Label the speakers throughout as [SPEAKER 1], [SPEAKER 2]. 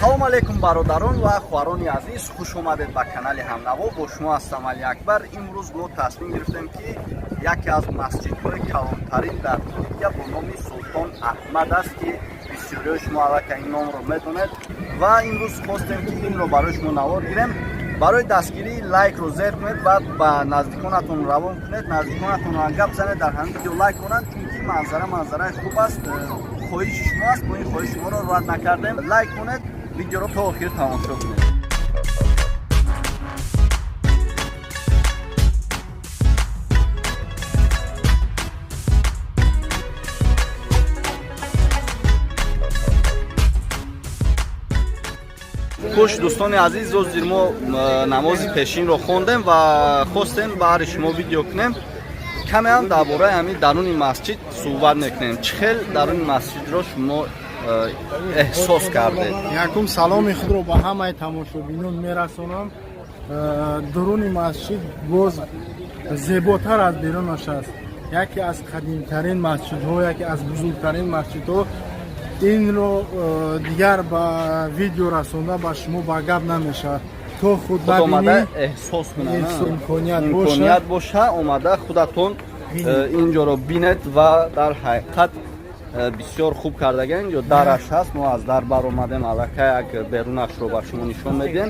[SPEAKER 1] Салом алейкум, бародарон ва хоҳарони азиз, хуш омадед ба канали Ҳамнаво. Бо шумо ҳастам Али Акбар. Имрӯз мо тасмим гирифтем, ки яке аз масҷидҳои калонтарин дар Туркия бо номи Султон Аҳмад аст, ки бисёриҳои шумо аллакай ин номро медонед, ва имрӯз хостем, ки инро барои шумо навор гирем. Барои дастгирӣ лайкро зер кунед ва ба наздиконатон равон кунед, наздиконатонро гап занед, дар ҳамин видео лайк кунанд, чунки манзара манзараи хуб аст. Хоҳиши шумо аст, мо ин хоҳиши шуморо рад накардем. Лайк кунед, видеоро то охир тамошо кунед. Хуш, дӯстони азиз, ҳозир мо намози пешинро хондем ва хостем баҳри шумо видео кунем. Каме ҳам дар бораи ҳамин даруни масҷид суҳбат мекунем. Чӣ хел даруни масҷидро шумо эҳсос кардед?
[SPEAKER 2] Якум, саломи худро ба ҳамаи тамошобинон мерасонам. Дуруни масҷид боз зеботар аз берунаш аст. Яке аз қадимтарин масҷидҳо, яке аз бузургтарин масҷидҳо. Инро дигар ба видео расонда ба шумо ба гап намешавад, то худ
[SPEAKER 1] худ омада
[SPEAKER 2] набинӣ.
[SPEAKER 1] Эҳсос кунад.
[SPEAKER 2] Имконият
[SPEAKER 1] имконият боша, омада худатон инҷоро бинед. Ва дар ҳақиқат бисёр хуб кардаган. Инҷо дараш ҳаст, мо аз дар баромадем, аллакай як берунашро ба шумо нишон медиҳем.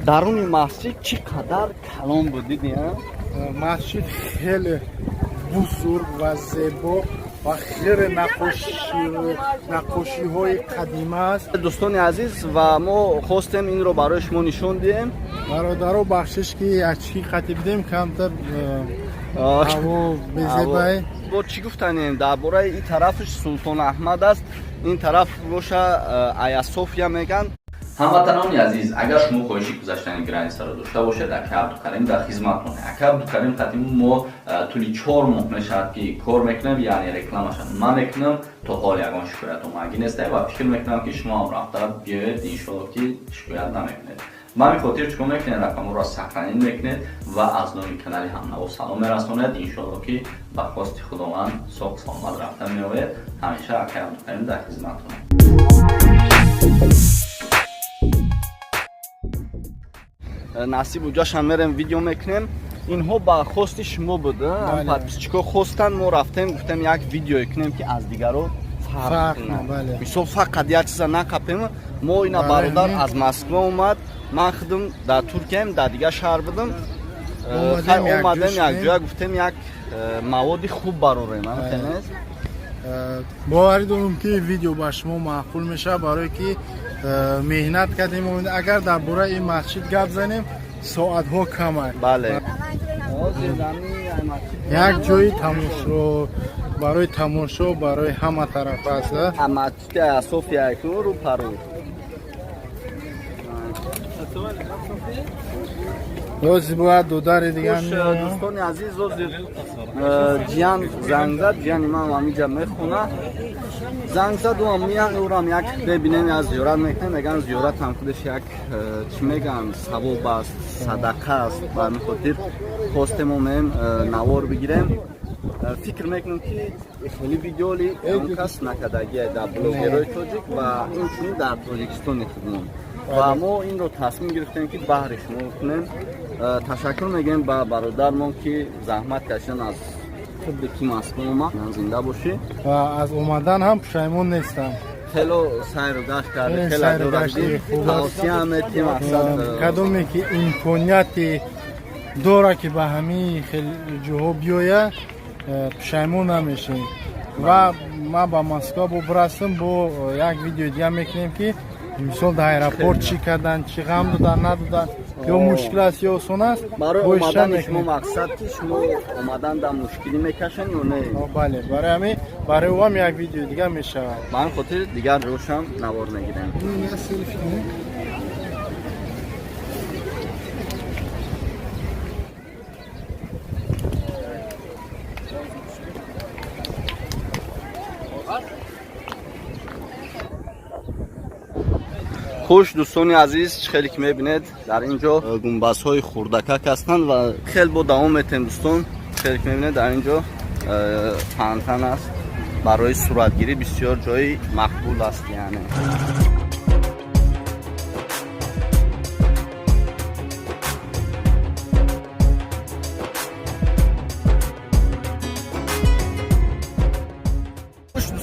[SPEAKER 1] Даруни масҷид чӣ қадар калон буд, диди, а?
[SPEAKER 2] Масҷид хеле бузург ва зебо ва хеле наққошиҳои қадима аст.
[SPEAKER 1] Дӯстони азиз, ва мо хостем инро барои шумо нишон диҳем.
[SPEAKER 2] Бародаро, бахшиш, ки ячки қатӣ бидем, камтар ҳаво безебай.
[SPEAKER 1] Бо чӣ гуфтанем дар бораи ин тарафаш? Султон Аҳмад аст, ин тараф боша Ая София меган. Ҳамватанони азиз, агар шумо хоҳиши гузаштани границаро дошта бошед, ака Абдукарим дар хизматон. Ака Абдукарим қатим мо тӯли 4 моҳ мешавад, ки кор мекунем, яъне рекламаша ман мекунам. То ҳол ягон шикоят омаги неста ва фикр мекунам, ки шумо ҳам рафта биёед, иншоалло, ки шикоят намекунед. Ба ҳамин хотир чикор мекунед? Рақамҳоро сохранить мекунед ва аз номи канали Ҳамнаво салом мерасонед. Иншоалло, ки ба хости Худованд соқ саломат рафта меоед. Ҳамеша акай Абдукарим дар хизматон. Насиб, уҷашам мерем, видео мекунем. Инҳо ба хости шумо буд, подписчико хостанд, мо рафтем, гуфтем, як видеое кунем, ки аз дигаро фарқ кунад. Мисол, фақат як чиза накапем мо. Ина бародар аз Москва омад, ман худам дар Туркияем, дар дигар шаҳр будам, омадем якҷоя, гуфтем, як маводи хуб барорем.
[SPEAKER 2] Боварӣ дорам, ки видео ба шумо маъқул мешавад, барое ки меҳнат кардем. Агар дар бораи ин масҷид гап занем, соатҳо камай.
[SPEAKER 1] Бале.
[SPEAKER 2] Як ҷои тамошо, барои тамошо, барои ҳама тараф аст.
[SPEAKER 1] Масҷиди София рӯ пару.
[SPEAKER 2] Боз бояд додари дигар.
[SPEAKER 1] Дӯстони азиз, ҳозир ҷиян занг зад. Ҷияни ман ҳамиҷа мехона. Занг зад, урам як мебинем, як зиёрат мекунем. Меган, зиёрат ҳам худаш як чӣ меган, савоб аст, садақа аст. Ба ҳамин хотир хостем, омем, навор бигирем. Фикр мекунем, ки хеле видеоли он кас накардагия дар блогерои тоҷик ва инчунин дар Тоҷикистони худмон, ва мо инро тасмим гирифтем, ки баҳри шумо кунем. Ташаккур мегӯем ба бародармон, ки заҳмат кашидан, аз худи ки Москва омад. Зинда бошӣ.
[SPEAKER 2] Ва аз омадан ҳам пушаймон нестам.
[SPEAKER 1] Хело сайру гашт карди, хело тавсия метим, мақсад.
[SPEAKER 2] Кадоме ки имконияти дора, ки ба ҳамин хел ҷоҳо биёяд, пушаймон намешем. Ва ман ба Москва бо бирасам, бо як видеои дига мекунем, ки мисол дар аэропорт чӣ кардан, чӣ ғам додан, нададан, ё мушкил аст, ё осон аст.
[SPEAKER 1] Барои омадани шумо, мақсад, ки шумо омадан дар мушкилӣ мекашанд ё не?
[SPEAKER 2] Бале, барои ҳамин, барои ӯам як видеои дига мешавад.
[SPEAKER 1] Ба ҳамин хотир дигар ҷошам навор мегирем. Хуш, дӯстони азиз, хеле ки мебинед, дар ин ҷо гунбазҳои хурдакак ҳастанд ва хел бо давом метем. Дӯстон, хеле ки мебинед, дар ин ҷо фонтан аст, барои суратгирӣ бисёр ҷои мақбул аст, яъне.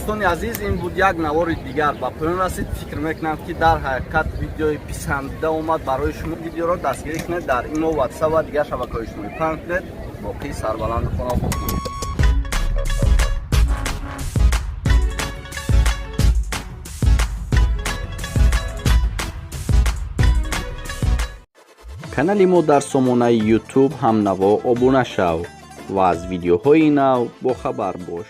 [SPEAKER 1] Дӯстони азиз, ин буд як навори дигар, ба поён расид. Фикр мекунам, ки дар ҳақиқат видеои писандида омад барои шумо. Видеоро дастгирӣ кунед, дар имо, Ватсап ва дигар шабакаҳои иҷтимоӣ паҳн кунед. Боқӣ сарбаланду хонаобод.
[SPEAKER 3] Канали мо дар сомонаи Ютуб «Ҳамнаво» обуна шав ва аз видеоҳои нав бохабар бош.